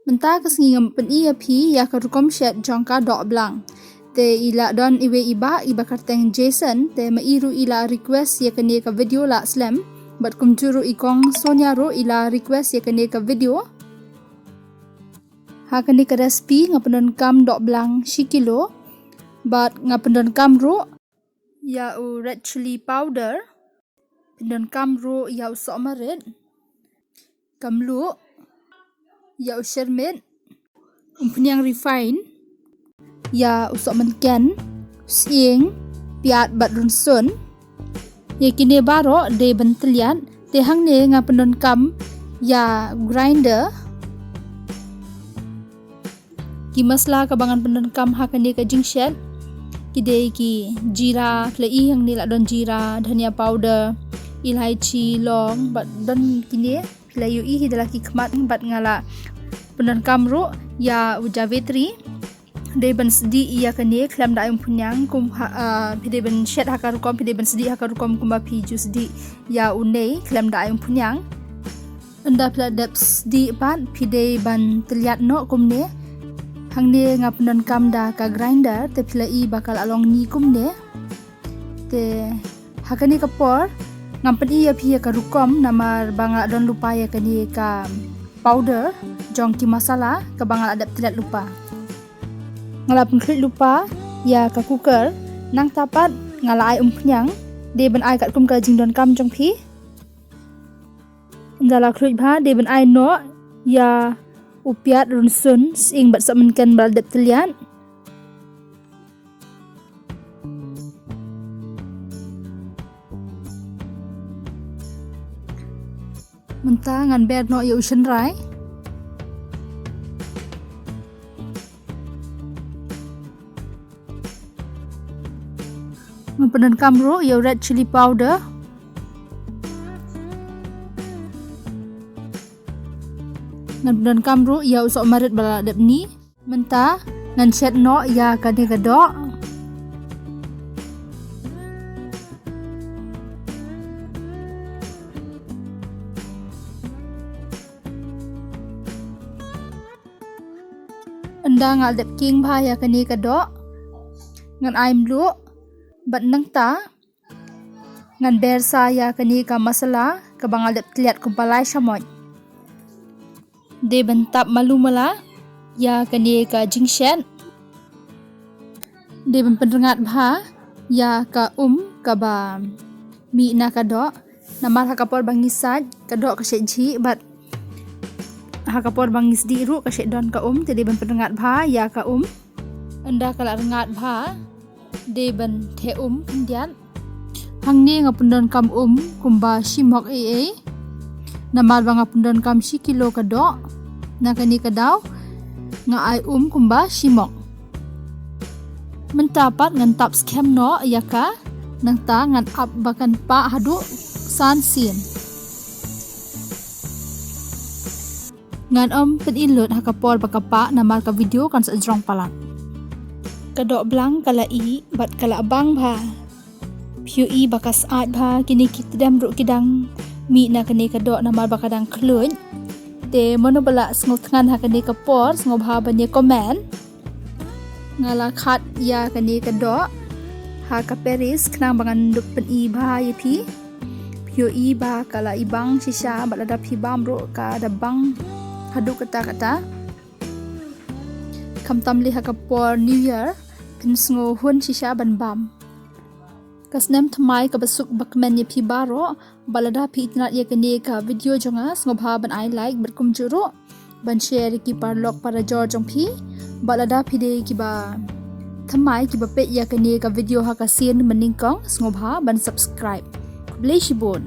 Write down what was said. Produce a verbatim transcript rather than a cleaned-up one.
Mynta ka sngi ngam pyni ïa phi ïa ka rukom shet jong ka doh blang. Te i la don iwei i bah iba kyrteng Jason, te ma i ruh i la request ïa kane ka video lah slem. Bad kumjuh ruh i kong Sonia ruh i la request ïa kane ka video. Ha kane ka recipe nga pyndonkam doh blang shi kilo. Bad nga pyndonkam ruh ïa u red chilli powder. Pyndonkam ruh ïa u sohmarit. Ka mluh. Ïa u shyrmit. Umphniang refine. Ïa u sohmynken. Sying. Piat bad rynsun. Ïa kine baroh dei ban tylliat. Te hangne nga pyndonkam ïa grinder. Ki masala kaba ngan pyndonkam ha kane ka jingshet ki dei ki jira, phi la i hangne la don jira, dhania powder, elaichi, long, bad don kine phi la ïohi hi da la ki khmat, bad nga la pyndonkam ruh ïa u jawitri. Dei ban sdieh ïa kane khlem da ai umphniang kum ha, ah, phi dei ban shet ha ka rukom, phi dei ban sdieh ha ka rukom kumba phi ju sdieh ïa u nei khlem da ai umphniang. Ynda phi la dep sdieh pat phi dei ban tylliat noh kumne. Hangne nga pyndonkam da ka grinder te phi la i ba ka la long ni kumne. Te ha kane ka por ngam pyni ïa phi ïa ka rukom namar ba nga la don lypa ïa kane ka powder jong ki masala kaba nga la dep tylliat lypa. Nga la pynkhluit lypa ïa ka cooker, nangta pat nga la ai umphniang, dei ban ai katkum ka jingdonkam jong phi. Ynda la khluit bha dei ban ai noh ïa u piat, rynsun, sying bad sohmynken ba la dep tylliat. Mynta ngan ber noh ïa u shynrai. Ngan pyndonkam ruh ïa u red chilli powder. Ngan pyndonkam ruh ïa u sohmarit ba la dep ni. Mynta ngan shet noh ïa kane ka doh. Ynda nga la dep king bha ïa kane ka doh, ngan ai mluh bad nangta ngan ber sa ïa kane ka masala kaba nga la dep tylliat kumba lai shamoit. Dei ban tap malu mala ïa kane ka jingshet. Dei ban pynrngat bha ïa ka um kaba mih na ka doh. Namar ha ka por ba ngi sait ka doh ka shait jhieh bad ha ka por ba ngi sdieh ruh ka shait don ka um, te dei ban pynrngat bha ïa ka um. Ynda ka la rngat bha dei ban theh um khyndiat. Hangne nga pyndonkam um kumba shi mok ei ei. Namar ba nga pyndonkam shi kilo ka doh, na kane ka daw nga ai um kumba shi mok. Mynta pat ngan tap skhem noh ïa ka, nangta ngan ap ba kan pah haduh san sien. Ngan ym pyni lut ha ka por ba ka pah namar ka video kan sa jrong palat. Ka doh blang ka la ih bad ka la bang bha. Phi ïohi ba ka syaid bha, kine ki tdem ruh ki dang mih na kane ka doh namar ba ka dang khluit. Te mano ba la sngewthngan ha kane ka por, sngewbha ban ïa comment. Nga la khat ïa kane ka doh ha ka Paris khnang ba ngan dup pyni bha ïa phi. Phi ïohi ba ka la i bang shisha bad lada phi bam ruh ka da bang haduh katta katta. Khamtam lei ha ka por New Year phin sngew hun shisha ban bam. Ka snem thymmai kaba suk ba kmen ïa phi baroh. Bad lada phi itynnad ïa kane ka video jong nga, sngewbha ban ai like bad kumjuh ruh ban share ïa ki paralok parajor jong phi. Bad lada phi dei kiba thymmai kiba peit ïa kane ka video ha ka sien mynnyngkong, sngewbha ban subscribe. Khublei shibun.